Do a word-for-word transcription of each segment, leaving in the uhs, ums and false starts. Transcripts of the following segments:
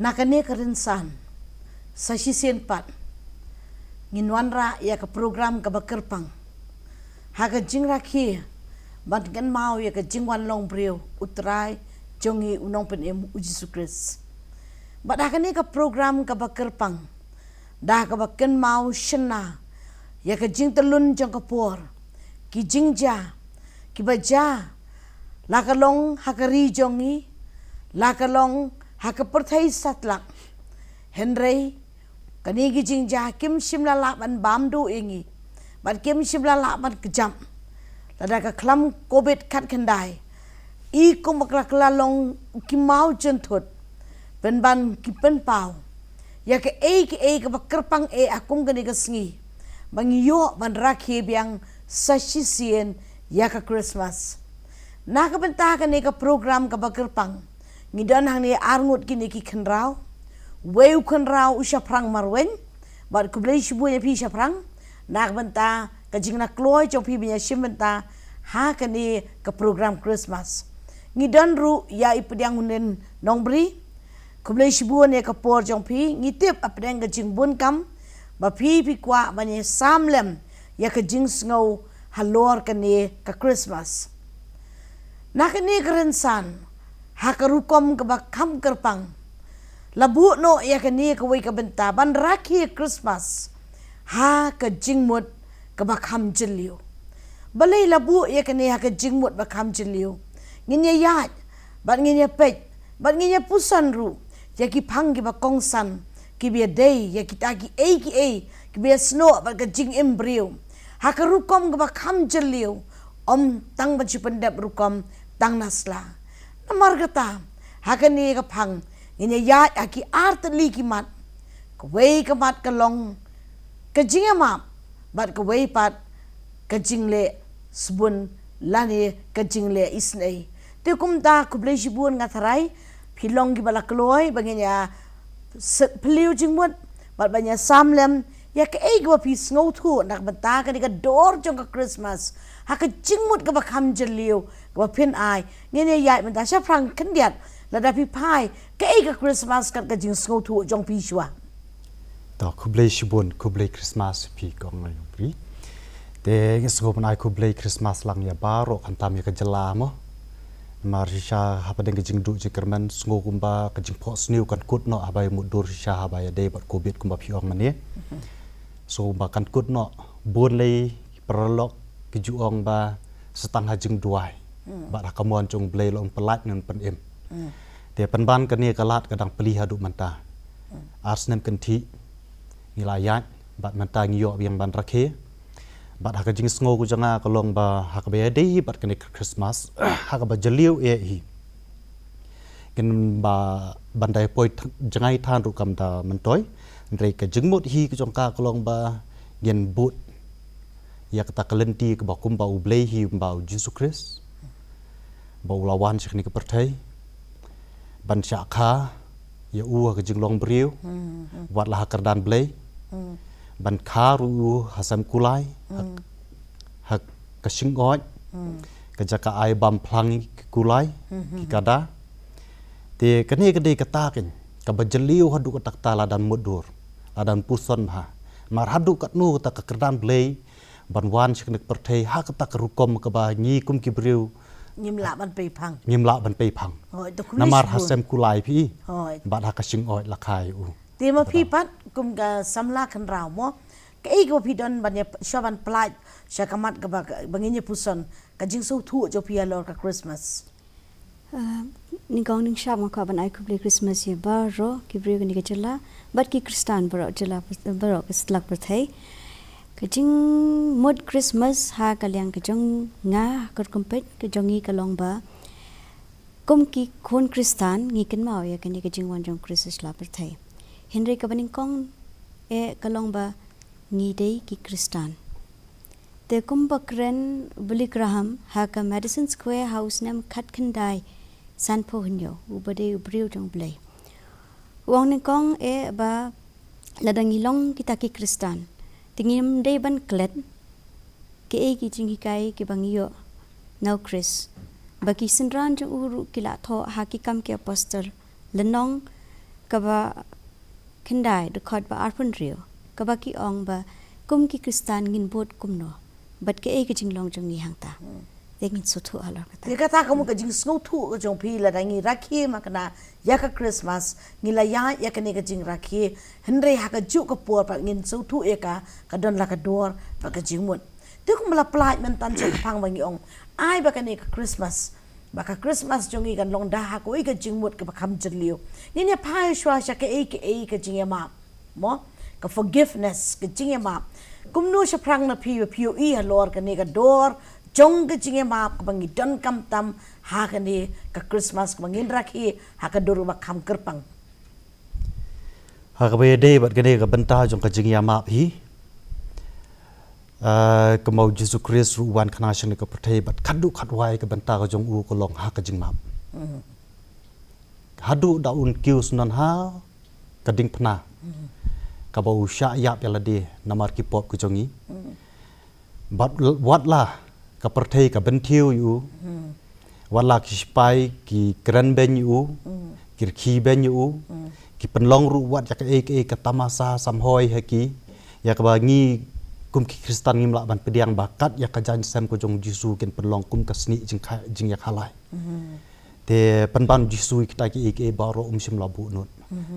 Na kane ka rynsan, sa shisien pat ngin wanrah ïa ka program kaba kyrpang ha ka jingrakhe ban kynmaw ïa ka jingwan long briew U Trai jong ngi U Nongpynim U Jisu Khrist. Bad ha kane ka program kaba kyrpang, da kaba kynmaw shynna ïa ka jingtyllun jong ka por, ki jingjia kiba jia, la ka long ha ka ri jong ngi, la ka long ha ka pyrthei satlak. Hynrei kane ki jingjia kim shym la lah ban bam duh ïa ngi, bad kim shym la lah ban kjam. Lada ka khlam covid khatkhyndai i kum ba ka la long ki maw jynthut, pynban ki pynpaw ïa kaei kaei kaba kyrpang eh ha kum kane ka sngi, ba ngi ïoh ban rakhe biang sa shisien ïa ka Christmas. Na ka bynta kane ka program kaba kyrpang, ngi don hangne arngut kine ki khynraw, wei u khynraw u shaphrang marweiñ, bad khublei shibun ïa phi shaphrang na ka bynta ka jingïakloi jong phi ban ïashim bynta ha kane ka program Christmas. Ngi don ruh ïa i Pdiang Hunnin Nongbri, khublei shibun ïa ka por jong phi, ngi tip hapdeng ka jingbun kam ba phi phi kwah ban ïasam lem ïa ka jingsngew halor kane ka Christmas. Na kane ka rynsan, ha ka rukom kaba kham kyrpang, la buh noh ïa kane kawei ka bynta ban rakhe Christmas ha ka jingmut kaba kham jylliew. Balei la buh ïa kane ha ka jingmut ba kham jylliew? Ngin ïa ïaid bad ngin ïa peit bad ngin ïa puson ruh ïa ki phang kiba kongsan kiba ïadei ïa kita kiei kiei kiba ïasnoh bad ka jingim briew ha ka rukom kaba kham jylliew, ym tang ban shu pyndep rukom tang na sla. Namar kata, ha kane ka phang ngin ïa ïaid ha ki ar tylli ki mat. Kawei ka mat ka long ka jingïamap, bad kawei pat ka jingleh sbun lane ka jingleh isynei. Te kumta khublei shibun, nga tharai phi long kiba la kloi ba ngin ïa s- phylliew jingmut bad ban ïasam lem ïa kaei kaba phi sngewthuh na ka bynta kane ka dor jong ka Christmas ha ka jingmut kaba kham jylliew kaba phin ai. Ngin ïa ïaid mynta shaphrang khyndiat, lada phi phai, kaei ka Christmas kat ka jingsngewthuh jong phi shuwa? To, khublei shibun, khublei Christmas phi kong Nongbri. Te ngi sngewbha ban ai khublei Christmas lang ïa baroh, khamtam ïa ka jylla mo. Namar shisha hapdeng ka jingduh jingkyrmen, sngew kumba ka jingphohsniew kan kut noh haba ïa mutdur shisha haba ïadei bad covid kumba phi ong mynne. Sngew kumba kan kut noh, bun lei paralok ki ju ong ba sa tang ha jingduwai bad ha ka mon jong U Blei la un pyllait ne un pynim. Te pynban kane ka lad ka dang plie haduh mynta. Ar snem kynthih ngi la ïaid bad mynta ngi ïoh biang ban rakhe. Bad ha ka jingsngew ka jong nga ka long ba ha kaba ïadei bad kane ka Christmas, ha kaba jylliew eh hi. Ngin ba ban da poi th- jngai than ruh kam da myntoi. Hynrei ka jingmut hi ka jong ka ka long ba ngin bud ïa kata ka lynti kaba kumba U Blei hi, kumba U Jisu Khrist, ba u la wan sha kane ka pyrthei ban shah kha ïa u ha ka jinglong briew, wat la ha kyrdan Blei, ban kha ruh u ha sem kulai, ha, ha ka shingoid, ka jaka ai bam phlang ki kulai, ki kada. Te kane ka dei kata keiñ kaba jylliew haduh katta katta, la dang mutdur, la dang puson bha. Mar haduh katno kata ka kyrdan Blei ban wan sha kane ka pyrthei ha kata ka rukom kaba ngi kum ki briew ngim lah ban pei phang. Ngim lah ban pei phang. Hooid, to khublei shibun. Namar ha sem kulai phi. Hooid. Bad ha ka shingoid la kha ïa u. Te ma phi pat kum ka samla khynraw mo, kaei kaba phi don ban ïa shuwa ban pyllait sha ka mat kaba, ba ngin ïa puson ka jingsngewthuh jong phi halor ka Christmas? Ah, nyngkong nyngshap nga kwah ban ai khublei Christmas ïa baroh ki briew kane ka jylla bad ki Khristan baroh jylla, baroh ka satlak pyrthei. Ka jingmut Christmas ha ka liang ka jong nga, ka rukom peit ka jong ngi ka long ba kum ki khun Khristan ngi kynmaw ïa kane ka jingwan jong Khrist sha la pyrthei. Hynrei kaba nyngkong eh ka long ba ngi dei ki Khristan. Te kumba kren Billy Graham ha ka Madison Square ha u snem khatkhyndai sanphew hynñiew, uba dei u briew jong U Blei, u ong nyngkong eh ba lada ngi long kita ki Khristan, te ngim dei ban klet kiei ki jinghikai kiba ngi ïoh na U Khrist, ba ki synran jong u ruh ki la thoh ha Ki Kam ki Apostol lynnong kaba khyndai dkhot ba arphew hynriew, kaba ki ong ba kum ki Khristan ngin bud kumno, bad kaei ka jinglong jong ngi hangta. Te ngin sngewthuh halor kata. Te kata ka mut ka jingsngewthuh ka jong phi lada ngi rakhe ma kane ïa ka Christmas, ngi la ïaid ïa kane ka jingrakhe, hynrei ha kajuh ka por pat ngin sngewthuh ïa ka, ka don la ka dor bad ka jingmut. Te kumba la pynlait mynta shaphang ba ngi ong, ai ba kane ka Christmas, ba ka Christmas jong ngi kan long da ha kawei ka jingmut kaba kham jylliew. Ngin ïa phai shuwa sha kaei kaei ka jingïamap. Mo, ka forgiveness, ka jingïamap. Kumno shaphrang na phi ba phi ïohi halor kane ka dor jong ka jingïamap kaba ngi donkam tam ha kane ka Christmas kaba ngin rakhe ha ka dur ba kham kyrpang. Ha kaba ïadei bad kane ka bynta jong ka jingïamap hi, ah, kumba u Jisu Khrist ruh u wan kane sha kane ka pyrthei bad khadduh khadwai ka bynta ka jong u ka long ha ka jingmap. Haduh da un kiew shnong ha ka diengphna, kaba u shah ïap ïa lade namar ki pop ka jong ngi. Bad l-, wat la ka pyrthei ka bynthiew ïa u. Wat la ki sipai ki kren beiñ ïa u, ki rkhie beiñ ïa u, ki pynlong ruh wat ïa kaei kaei ka tamasa samhoi ha ki, ïa kaba ngi kum ki Khristan ngim lah ban pdiang ba kat ïa ka jaiñ sem ka jong u Jisu kin pynlong kum ka snieh jingkha-, jingïakhalai. Te pynban u Jisu ïa kita kiei kiei baroh um shym la buh nud.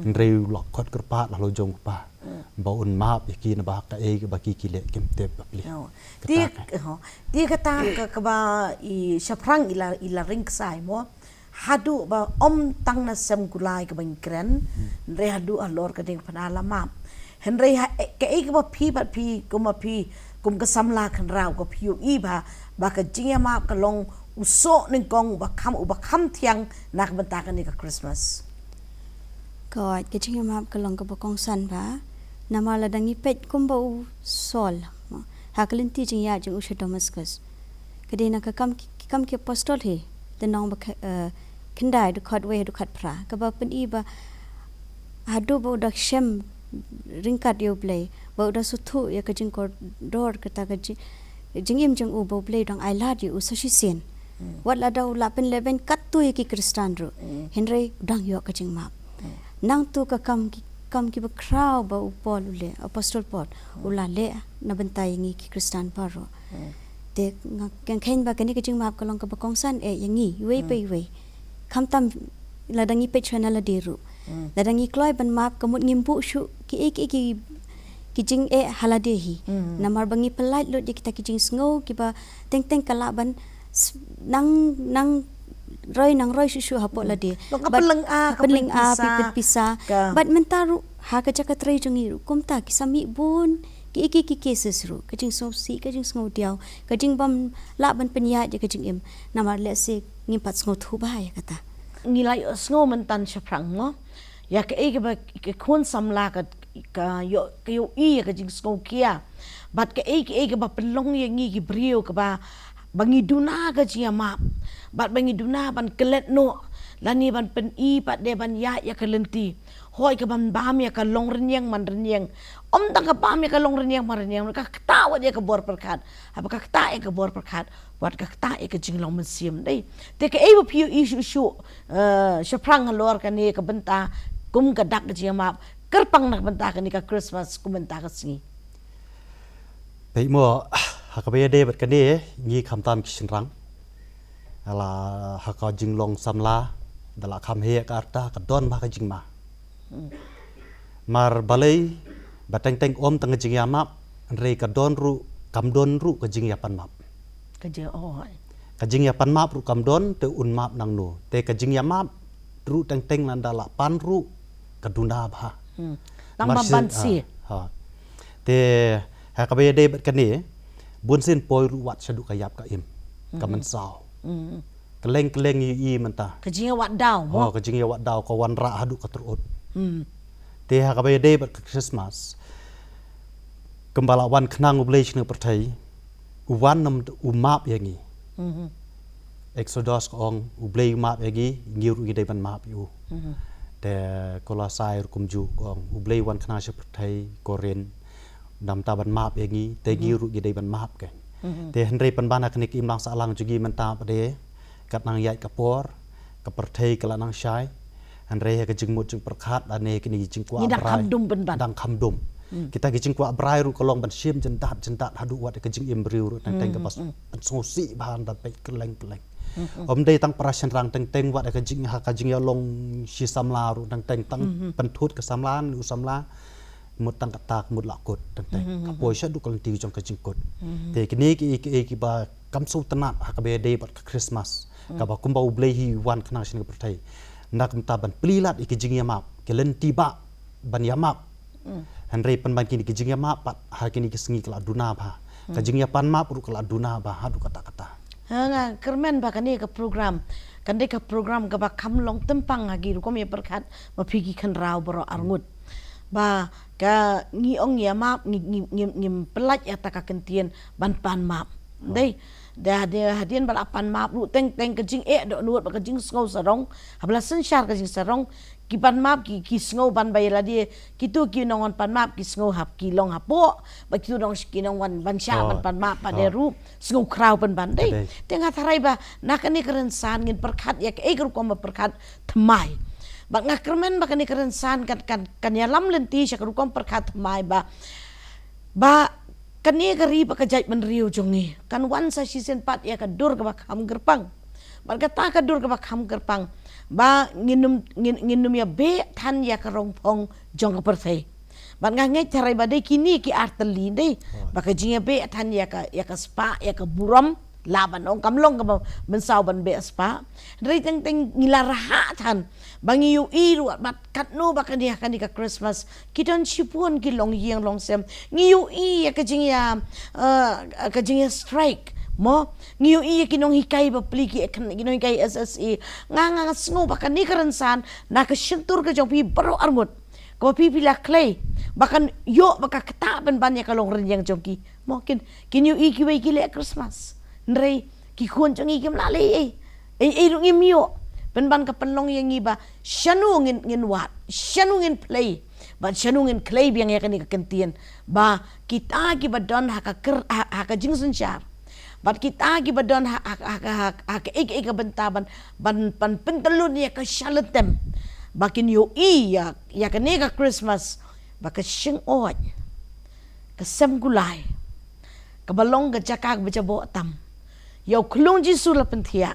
Hynrei u la khot kyrpad halor jong u Kpa ba un map ïa ki naba kaei ba ki ki leh kim tip ba plie. Te kata ka, kaba i shaphrang i la, i la ring ksai mo. Haduh ba ym tang na sem kulai kaba ngi kren. Hynrei haduh halor ka diengphna la map. Hynrei ha, eh, kaei kaba phi bad phi, kumba phi, kum ka samla khynraw ka phi ïohi ba, ba ka jingïamap ka long u soh nyngkong uba kham, uba kham thiang na ka bynta kane ka Christmas. Ka, ka jingïamap ka long kaba kongsan ba, namar lada ngi peit kumba u Saul, ha ka lynti jingïaid jong u sha Damascus. Ka dei na ka kam ki, kam ki apostol hi, lynnong ba kh-, eh, khyndai dkhot wei dkhot phra. Kaba pyni ba haduh ba u da shem ryngkat ïa u Blei, ba u da sngewthuh ïa ka jingkordor kata ka ji-, jingim jong u ba u Blei u dang ailad ïa u sa shisien. Wat la da u la pynlehbeiñ katto ïa ki Khristan ruh. Hynrei u dang ïoh ka jingmap. Nangta ka kam ki, kam kiba khraw ba u Paul u leh, apostol Paul, u la leh na bynta ïa ngi ki Khristan baroh. Te nga, nga kheiñ ba kane ka jingmap ka long kaba kongsan eh ïa ngi, iwei pa iwei. Khamtam lada ngi peit shuwa na lade ruh. Lada ngi kloi ban map ka mut ngim buh shuh kiei kiei ki, ki jingeh ha lade hi. Namar ba ngi pyllait lut ïa kita ki jingsngew kiba teng teng ka lah ban s-, nang, nang roi, nang roi shuh shuh hapoh lade. Ka pynlynga, ka pynlynga, pynpisa, pynpisa. Bad mynta ruh ha ka jaka trei jong ngi ruh kumta ki sa mih bun kiei kiei ki cases ruh. Ka jingsngewsih, ka jingsngewdiaw, ka jingbym lah ban pynïaid ïa ka jingim. Namar lehse ngim pat sngewthuh bha ïa kata. Ngi la ïohsngew mynta shaphrang mo. Ïa kaei kaba ka khun samla ka, ka ïoh, ka ïohi ïa ka jingsngewkhia. Bad kaei kaei kaba pynlong ïa ngi ki briew kaba, ba ngi duna ka jingïamap. Bad ba ngi duna ban klet noh, lane ban pyni pat de ban ïaid ïa ka lynti. Hooid ka ban bam ïa ka long rynïeng man rynïeng. Ym tang ka bam ïa ka long rynïeng man rynïeng, ka ktah wat ïa ka bor pyrkhat. Haba ka ktah ïa ka bor pyrkhat, wat ka ktah ïa ka jinglong mynsiem dei. Te kaei ba phi ïohi shuh shuh, eh, shaphrang halor kane ka bynta, kum ka dak ka jingïamap, kyrpang na ka bynta kane ka Christmas, kum bynta ka sngi. Peit mo, ha kaba ïadei bad kane, ngi khamtam ki shynrang. Hala ha ka jinglong samla, da la kham heh ka rta, ka don bha ka jingma. Mar balei, ba teng teng ym tang ka jingïamap, hynrei ka don ruh, kam don ruh ka jingïapanmap. Ka jing, oh, hai. Ka jingïapanmap ruh kam don, te un map nangno. Te ka jingïamap ruh teng teng lada la pan ruh, ka duna bha. Tang ba ban si. Ha. Te ha kaba ïadei bad kane, bunsien poi ruh wat shaduh ka ïap ka im. Ka mynsaw. Kylleng kylleng ïohi mynta. Ka jingïawad daw mo. Oh, ka jingïawad daw ka wanrah haduh ka tyrut. Te ha kaba ïadei bad ka Christmas, kumba la wan khnang u Blei sha kane ka pyrthei, u wan nam u map ïa ngi. Exodus ka ong, u Blei u map ïa ngi, ngi ruh ngi dei ban map ïa u. Te Kolosai ruh kumjuh ka ong, u Blei wan khnang sha pyrthei, Korinth, namar ban map ïa ngi, te ngi ruh ngi dei ban map kein. Te hynrei pynban ha kane ka imlang sahlang jong ngi mynta pat de, kat nang ïaid ka por, ka pyrthei ka la nang shai. Hynrei ha ka jingmut jingpyrkhat lane kine ki jingkwah brai dang kham dum. Kita ki jingkwah brai ruh ka long ban shim jyndat jyndat haduh wat ka jingim briew ruh teng teng kaba pynsngewsih bha da peit kylleng kylleng. Ym dei tang para shynrang teng teng wat ka jing ha ka jingïalong shi samla ruh teng teng tang pynthut ka samla ne u samla. Mut tang kata ka mut la kut teng teng ka poi sha duh ka lynti jong ka jingkut. Te kine ki ki kiba kam sngewtynnat ha kaba ïadei bad ka Christmas kaba kumba U Blei hi wan khnang sha ka pyrthei. Na kumta ban plie lad ïa ki jingïamap ki lynti ba ban ïamap. Hynrei pynban kine ki jingïamap pat ha kine ki sngi ka la duna bha. Ka jingïapan map ruh ka la duna bha haduh katta katta. Ha nga kyrmen ba kane ka program kan dei ka program kaba kham long tympang ha ki rukom ïa pyrkhat ma phi ki khynraw baroh arngut. Ba ka ngi ong ïa map ngi ngi ngi ngim pynlait ïa ta ka kyntien ban pan map. Dei da de hadien ba la pan map ruh teng teng ka jingeh dohnud ba ka jingsngew sarong ha ba la synshar ka jingsarong. Ki pan map ki ki sngew ban ba ïa lade kitu ki nongwan pan map ki sngew hap ki long hapoh ba kitu nong ki nongwan ban sha ban pan map pat de ruh sngew khraw pynban dei. Te nga tharai ba na kane ka rynsan ngin pyrkhat ïa kaei ka rukom ba pyrkhat thymmai. Bad nga kyrmen ba kane ka rynsan kan kan kan ïalam lynti sha ka rukom pyrkhat thymmai ba ba kane ka ri ba ka jaitbynriew jong ngi kan wan sa shisien pat ïa ka dur kaba kham kyrpang. Bad kata ka dur kaba kham kyrpang ba ngin ym ngin ngin ym ïa beh than ïa ka rongphong jong ka pyrthei. Bad nga ngeit tharai ba dei kine ki artylli dei ba ka jingïabeh than ïa ka ïa ka spah ïa ka burom la ban ong kam long kaba mynsaw ban beh spah. Hynrei teng teng ngi la rhah than ba ngi ïohi ruh bad katno ba kane ha kane ka Christmas ki don shibun ki longïing longsem. Ngi ïohi ïa ka jingïa eh, ka jingïa strike mo ngi ïohi ïa ki nonghikai bapli ki ki nonghikai S S A. Nga nga sngew ba kane ka rynsan na ka shyntur ka jong phi baroh arngut. Kaba phi phi la khlei ba kan ïoh ba ka ktah pynban ïa ka longrynïeng jong ki. Mo kin kin ïohi kiwei ki leh Christmas. Hynrei ki khun jong ngi kim lah leh ei ei ei ruh ngim ïoh. Pynban ka pynlong ïa ngi ba shano ngin ngin wad shano ngin phlei bad shano ngin khlei biang ïa kane ka kyntien ba kita kiba don ha ka kyrdan ha ka jingsynshar. Bad kita kiba don ha ka ek ek ka bynta ban ban ban pyntyllun ïa ka shalynter ba kin ïohi ïa ïa kane ka Christmas ba ka shingoid ka sem kulai kaba long ka jaka kaba jaboh tam ïa u khlung Jisu la pynthiah.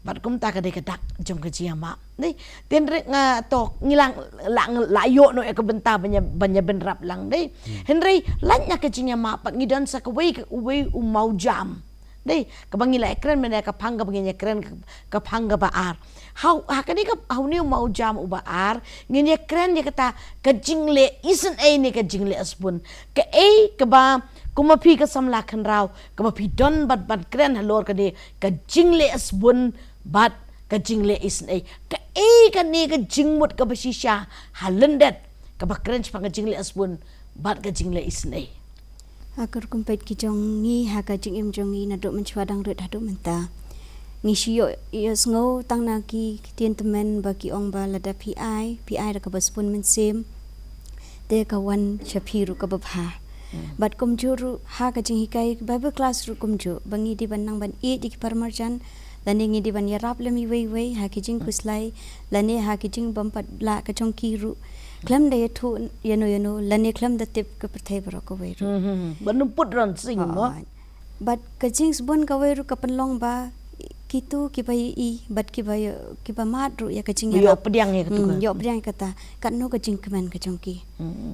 Bad kumta ka dei ka dak jong ka jingïamap. Dei tynrek nga to ngi lang la la ïoh noh ïa ka bynta ban ïa ban ïa bynrap lang dei. Hynrei lait na ka jingïamap pat ngi don sa kawei kawei u mawjam. Dei kaba ngi la ïakren mynne ka phang kaba ngi ïakren ka phang kaba ar. Hau ha kane ka hau ne u mawjam uba ar ngin ïakren ïa kata ka jingleh isynei ne ka jingleh sbun. Kaei kaba kum ma phi ka samla khynraw kaba phi don bad ban kren halor kane ka jingleh sbun bad ka jingleh isynei. Kaei kane ka jingmut kaba shisha ha lyndet kaba kren shaphang ka jingleh sbun bad ka jingleh isynei. Ha ka rukom peit ki jong ngi ha ka jingim jong ngi naduh mynshuwa dang rit haduh mynta. Ngi shu ïoh ïohsngew tang na ki ktien tymmen ba ki ong ba lada phi ai phi ai da kaba sbun mynsiem. Te ka wan sha phi ruh kaba bha. Bad kumjuh ruh ha ka jinghikai Bible class ruh kumjuh ba ngi dei ban nang ban ïeit ïa ki paramarjan lane ngi dei ban ïarap lem iwei iwei ha ki jingkhuslai lane ha ki jingbym pat lah ka jong ki ruh. Khlem da ïathuh ïano ïano lane khlem da tip ka pyrthei baroh kawei ruh. Ban ym put ran sing mo. Bad ka jingsbun kawei ruh ka pynlong ba kitu kiba ïohi bad kiba ïoh kiba mad ruh ïa ka jingïarap. Ïoh pdiang ïa kata. Katno ka jingkmen ka jong ki.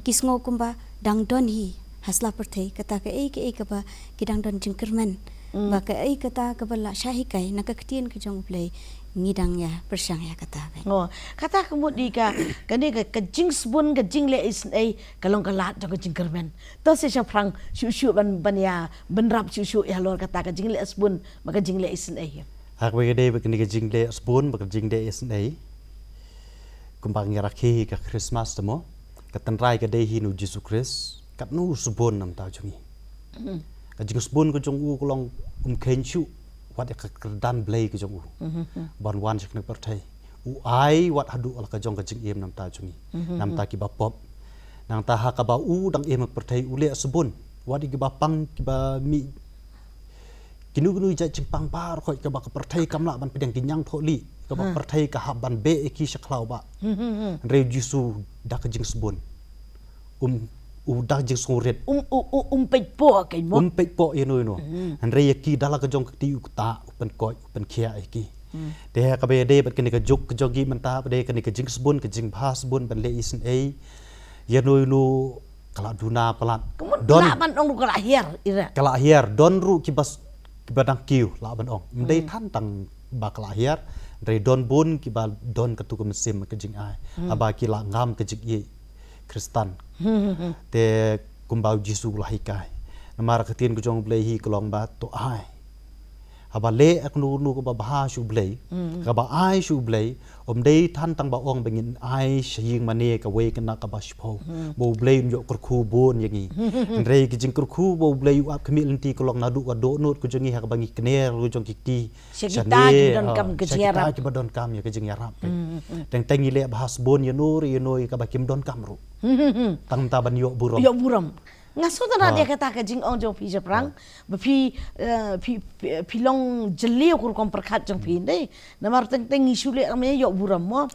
Ki sngew kumba dang don hi ha sla pyrthei kata kaei kaei kaba ki dang don jingkyrmen. Ba kaei kata kaba la shah hikai na ka ktien ka jong U Blei ngi dang ïa pyrshang ïa kata. Kata ka mut ïa ka kane ka jingsbun ka jingleh isynei ka long ka lad jong ka jingkyrmen. To sa shaphrang shuh shuh ban ban ïa bynrap shuh shuh ïa halor kata ka jingleh sbun bad ka jingleh isynei. Ha kaba ïadei bad kane ka jingleh sbun bad ka jingleh isynei kumba ngi rakhe hi ka Christmas te mo ka tynrai ka dei hi na u Jisu Khrist katno u sbun na bynta jong ngi. Ka jingsbun ka jong u ka long um kheiñ shuh wat ïa ka kyrdan Blei ka jong u ban wan sha kane ka pyrthei. U ai wat haduh la ka jong ka jingim na bynta jong ngi na bynta kiba pop. Nangta ha kaba u dang im ha ka pyrthei u leh sbun wat ïa kiba pang kiba mih kino kino jait jingpang baroh kaba ka pyrthei kam lah ban pdiang ki ñiangthohlieh. kaba pyrthei ka hap ban beh ïa ki sha khlaw ba. Hynrei u Jisu da ka jingsbun, um, u da ka jingsngewrit. Um, u, u, um peit poh kein mo. Um peit poh ïa no ïa no. Hynrei ïa ki da la ka jong ka kti u ktah, u pynkoit, u pynkhiah ïa ki. Te ha kaba ïadei bad kane ka juk ka jong ki mynta, ba dei kane ka jingsbun, ka jingbha sbun ban leh isynei. Ïa no ïa no ka la duna palat. Ka mut don lah ban ong ruh ka la hiar, Ira. Ka la hiar, don ruh kiba s-, kiba dang kiew lah ban ong. Ym dei than tang ba ka la hiar, hynrei don bun kiba don katu ka mynsiem ka jingai. Haba ki la ngam ka jingïeit Khristan. Te kumba u Jisu u la hikai. Namar ka ktien ka jong u Blei hi ka long ba to ai. Haba leh ïa kano kano kaba bha sha u Blei, kaba ai sha u Blei, ym dei than tang ba ong ba ngin ai sha ïing mane kawei ka na kaba shiphew. Ba u Blei un ïoh kyrkhu bun ïa ngi. Hynrei ka jingkyrkhu ba u Blei u ap khmih lynti ka long naduh ka dohnud ka jong ngi ha kaba ngi kner ka jong ki kti. Sha kita kiba donkam ka jingïarap. Kiba donkam ïa ka jingïarap. Teng teng ngi leh bha sbun ïa no ïa no ïa kaba kim donkam ruh. Tang ta ban ïoh burom. Ïoh burom. Nga sngewtynnat ïa kata ka jingong jong phi shaphrang. Ba phi, eh, phi, phi, phi long jylliew ka rukom pyrkhat jong phi dei. Namar teng teng ngi shu leh ïa ïoh burom mo.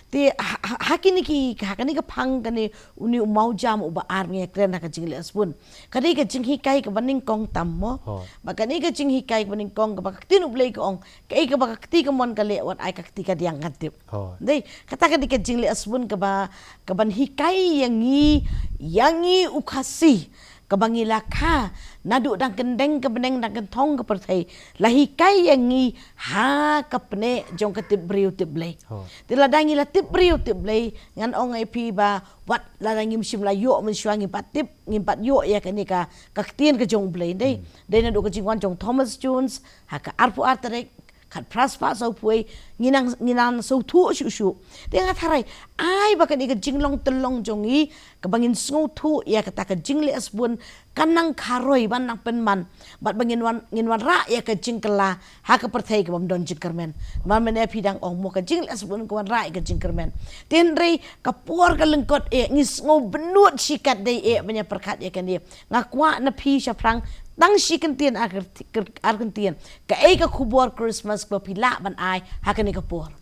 Te ha, ha, ha kine ki, ha kane ka phang kane une u mawjam uba ar ngi kren ha ka jingleh sbun. Ka dei ka jinghikai kaba nyngkong tam mo. Ba kane ka jinghikai kaba nyngkong kaba ka ktien u Blei ka ong. Kaei kaba ka kti ka mon ka leh wat ai ka kti ka diang kan tip. Dei, kata ka dei ka jingleh sbun kaba, kaban hikai ïa ngi, ïa ngi u Khasi, kaba ngi la kha, naduh dang kyndeng ka bneng dang kynthong ka pyrthei, la hikai ïa ngi ha ka pneh jong ka tip briew tip Blei. Te lada ngi la tip briew tip Blei, ngan ong ïa phi ba, wat lada ngim shym la ïoh mynshuwa ngim pat tip, ngim pat ïoh ïa kane ka, ka ktien ka jong u Blei, dei. Dei naduh ka jingwan jong Thomas Jones, ha ka arphew ar tarik, khatphra spah sawphew wei, ngi nang, ngi nang sngewthuh shuh shuh. Te nga tharai, ai ba kane ka jinglong tyllong jong ngi, kaba ngin sngewthuh ïa kata ka jingleh sbun, kan nang kharoi ban nang pynman, bad ba ngin wan, ngin wanrah ïa ka jingkylla, ha ka pyrthei kabym don jingkyrmen. Namar mynne phi dang ong mo ka jingleh sbun ka wanrah ïa ka jingkyrmen. Te hynrei ka por ka lyngkot eh, ngi sngew bynnud shikatdei eh ban ïa pyrkhat ïa kane. Nga kwah na phi shaphrang, tang shi kyntien ar kyntien. Kaei ka khubor Christmas kaba phi lah ban ai ha kane ka por?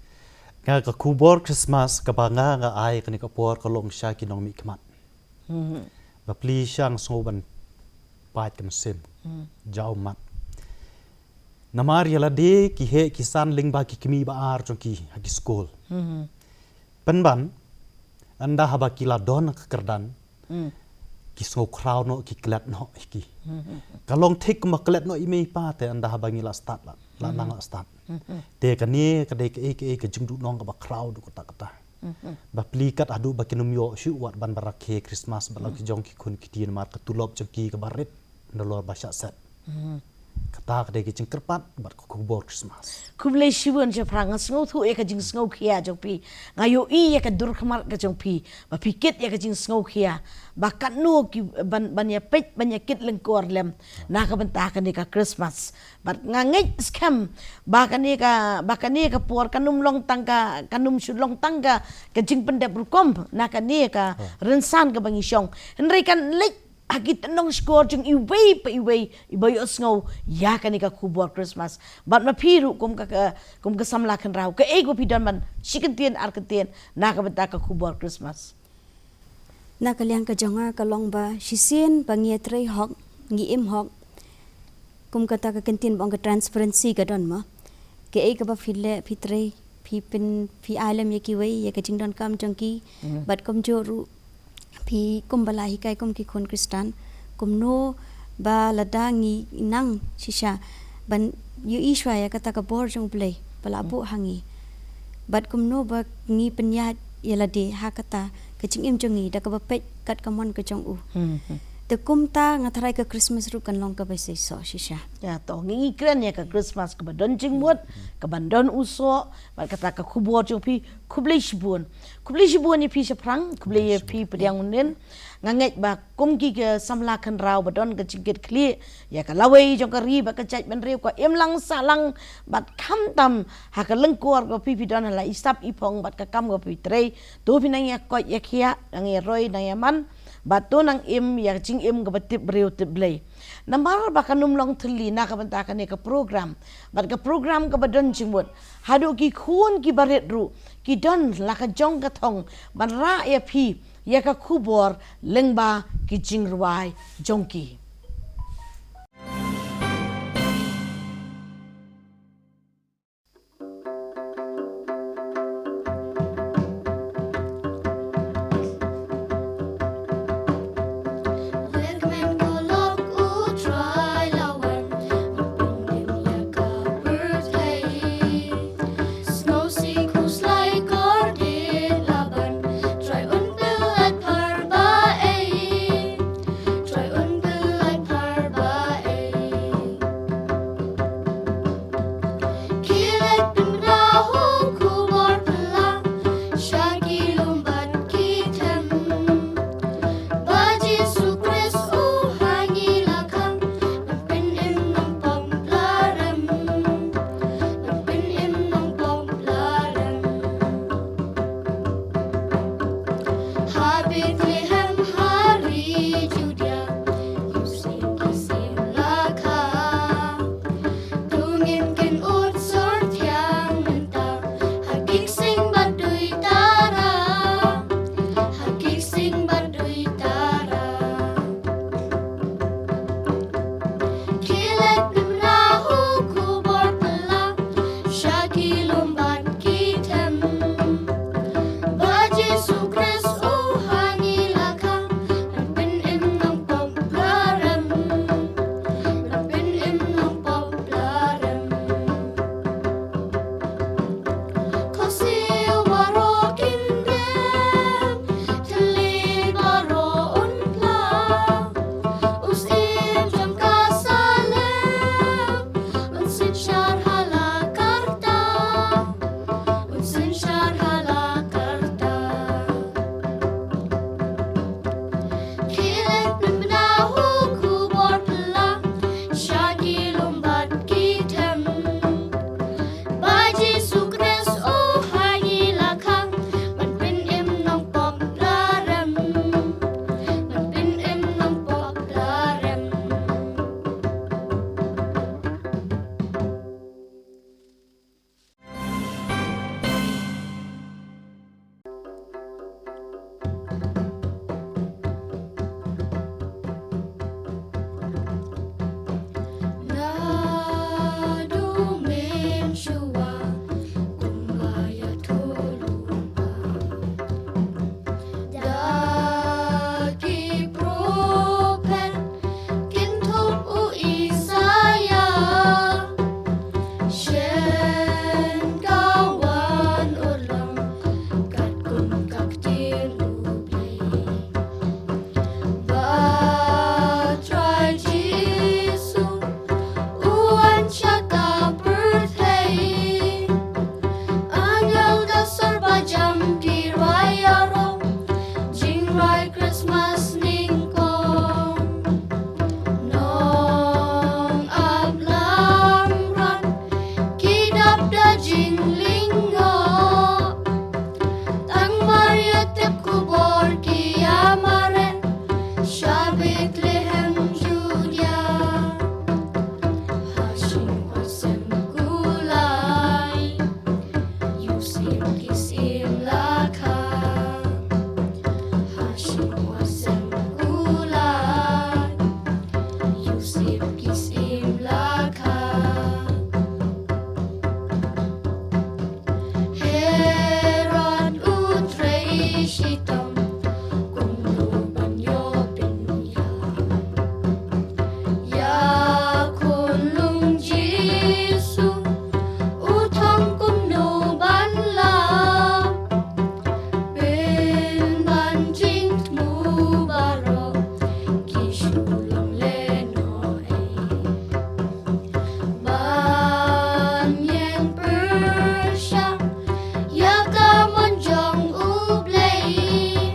Nga ka khubor Christmas kaba nga nga ai kane ka por ka long sha ki nongmihkhmat. Ba pli sha nga sngew ban pait ka mynsiem. Jaw mat. Namar ïa lade ki heh ki san lyngba ki kmie ba ar jong ki ha ki skul. Pynban, ynda haba ki la don ka kyrdan, ki sngew khraw noh, ki klet noh ïa ki. Ka long thik kumba klet noh i mei i pa te ynda haba ngi la stad la, la nang la stad. Te kane ka dei kaei kaei ka jingduhnong kaba khraw duh katta katta. Ba pli kat haduh ba kin ym ïoh shuh wat ban ba rakhe Christmas bad la ki jong ki khun ki kti namar ka tulop jong ki kaba rit nalor ba shah set. Kata ka dei ka jingkyrpad bad ka khubor Christmas. Khublei shibun shaphrang, nga sngewthuh ïa ka jingsngewkhia jong phi. Nga ïohi ïa ka dur khmat ka jong phi ba phi kit ïa ka jingsngewkhia ba katno ki ban, ban ïa peit ban ïa kit lyngkor lem na ka bynta kane ka Christmas. Bad nga ngeit skhem ba kane ka, ba kane ka por kan ym long tang ka, kan ym shu long tang ka, ka jingpyndep rukom na kane ka rynsan kaba ngi shong. Hynrei kan leit ha ki tnong shkor jong iwei pa iwei iba ïohsngew ïa kane ka khubor Christmas. Bad ma phi ruh kum ka, ka, kum ka samla khynraw, kaei kaba phi don ban shi kyntien ar kyntien na ka bynta ka khubor Christmas? Na ka liang ka jong nga ka long ba shisien ba ngi ïatrei hok, ngi im hok. Kum kata ka kyntien ba ong ka transparency ka don mo. Kaei kaba phi leh, phi trei, phi pyn, phi ai lem ïa kiwei ïa ka jingdonkam jong ki. Bad kumjuh ruh phi kum ba la hikai kum ki khun Khristan, kumno ba lada ngi nang shisha ban ïohi shuwa ïa kata ka bor jong U Blei ba la buh ha ngi. Bad kumno ba ngi pynïaid ïa lade ha kata ka jingim jong ngi da kaba peit kat ka mon ka jong u. Te kumta nga tharai ka Christmas ruh kan long kaba seisoh shisha. Ïa to, ngi, ngi kren ïa ka Christmas kaba don jingmut, kaba don u soh, bad kata ka khubor jong phi, khublei shibun. Khublei shibun ïa phi shaphrang, khublei ïa phi pdiang u nin. Nga ngeit ba kum ki, ki samla khynraw ba don ka jingkit khlieh ïa ka lawei jong ka ri bad ka jaitbynriew, ka imlang sahlang bad khamtam ha ka lyngkor kaba phi phi don, ha la i sap i phong bad ka kam kaba phi trei. To phi nang ïa koit ïa khiah, nang ïa roi, nang ïa man, bad to nang im ïa ka jingim kaba tip briew tip Blei. Namar ba kan ym long thylli na ka bynta kane ka program bad ka program kaba don jingmut, haduh ki khun ki barit ruh ki don la ka jong ka thong ban rah ïa phi ïa ka khubor lyngba ki jingrwai jong ki. Trai un pynlait phar ba ei. Trai un pynlait phar ba ei. Ki leit pynbna u khubor phylla sha ki lum bad ki them. Ba Jisu Khrist u ha ngi la khang ban pynim nongpop la rem. Ban pynim nongpop la rem. Ha Bethlehem ha ri Judia, ïoh sien ki sien la kha. To ngin kynnoh sor thiang mynta, ha ki ksing bad dui tara, ha ki ksing bad dui tara. Ki leit pynbna u khubor phylla sha ki lum bad ki them. Ba Jisu Khrist u ha ngi la khang ban pynim nongpop la rem. Ban pynim nongpop la rem. Khohsiew baroh kin rem, thylli baroh un phla. U Syiem jong ka Salem un synshar ha la karta. Un synshar ha la karta. Ki leit pynbna u khubor phylla sha ki lum bad ki them. Ba Jisu Khrist u ha ngi la khang ban pynim nongpop la rem. Ban pynim nongpop la rem. Naduh mynshuwa kumba ïathuh lypa da ki prophet, kynthup u Isaïah. Shen ka wan u long katkum ka ktien U Blei. Ba Trai Jisu u wan sha ka pyrthei. Angel da sor ba jam ki rwai ïaroh, jingrwai Christmas nyngkong. Nong ap lamron ki dap da jinglyngngoh. Tang mar ïa tip khubor ki ïa mareh sha Bethlehem Judia. Ha shynrang sem kulai, ïoh sien ki sien la kha. Ha shynrang sem kulai, ïoh sien ki sien la kha. Herod u trei shitom kumno ban ïoh pynïap ïa khunlung Jisu, u thong kumno ban lap. Pynban jingthmu baroh ki shu long lehnohei. Ban ïeng pyrshah ïa ka mon jong U Blei.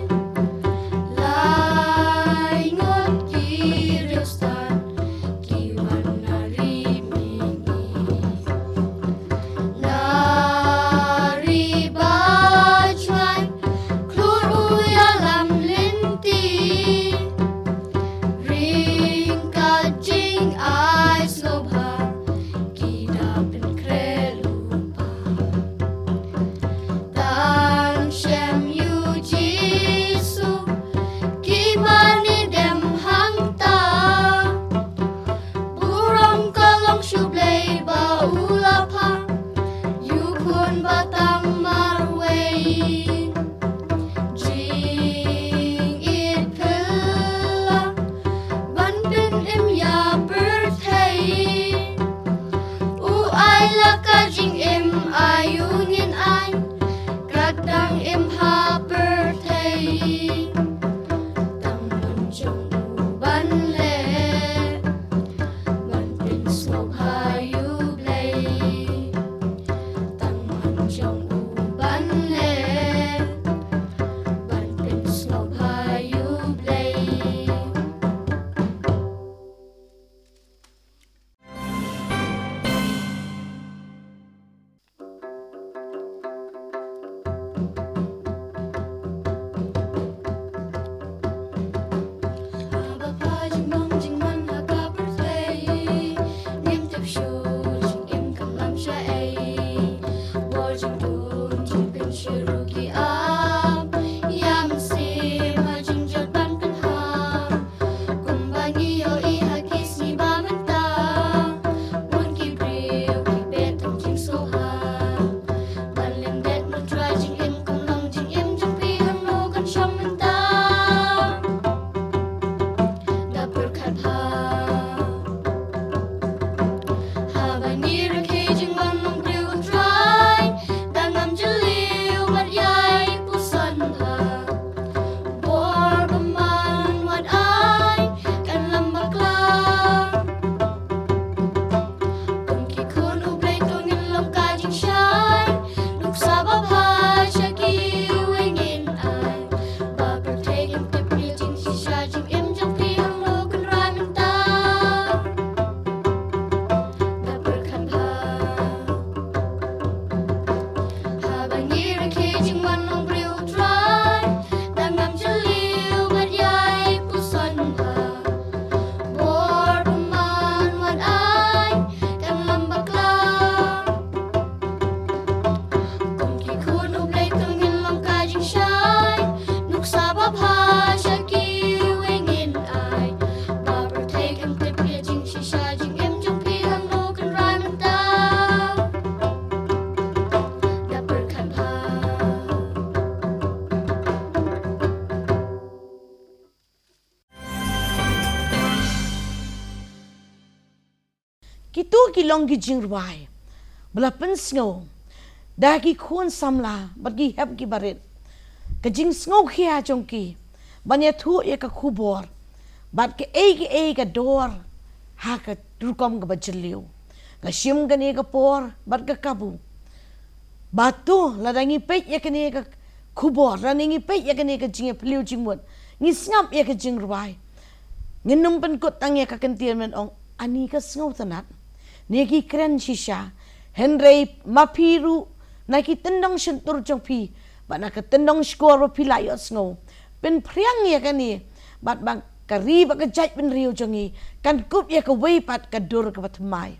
Ki long ki jingrwai ba la pynsngew da ki khun samla bad ki hep ki barit, ka jingsngewkhia jong ki ban ïathuh ïa ka khubor bad kaei kaei ka dor ha ka rukom kaba jylliew. Nga shim kane ka por bad ka kabu ba to lada ngi peit ïa kane ka khubor, lada ngi peit ïa kane ka jingïaphylliew jingmut, ngi sngap ïa ka jingrwai, ngin ym pynkut tang ïa ka kyntien ban ong ani ka sngewtynnat ne ki kren shisha. Hynrei ma phi ruh, na ki tyndong shyntur jong phi bad na ka tyndong shkor ba phi la ïohsngew, pynphriang ïa kane bad ba ka ri bad ka jaitbynriew jong ngi kan kup ïa kawei pat ka dur kaba thymmai.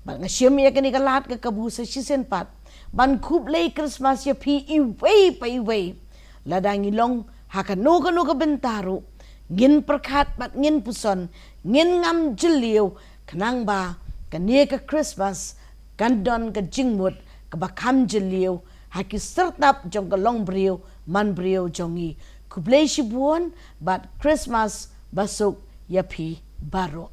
Bad nga shim ïa kane ka lad ka kabu sa shisien pat ban khublei Khristmas ïa phi iwei pa iwei. Lada ngi long ha kano kano ka bynta ruh, ngin pyrkhat bad ngin puson, ngin ngam jylliew, khnang ba kane ka Khristmas kan don ka jingmut kaba kham jylliew ha ki syrtap jong ka longbriew manbriew jong ngi. Khublei shibun bad Khristmas basuk ïa phi baroh.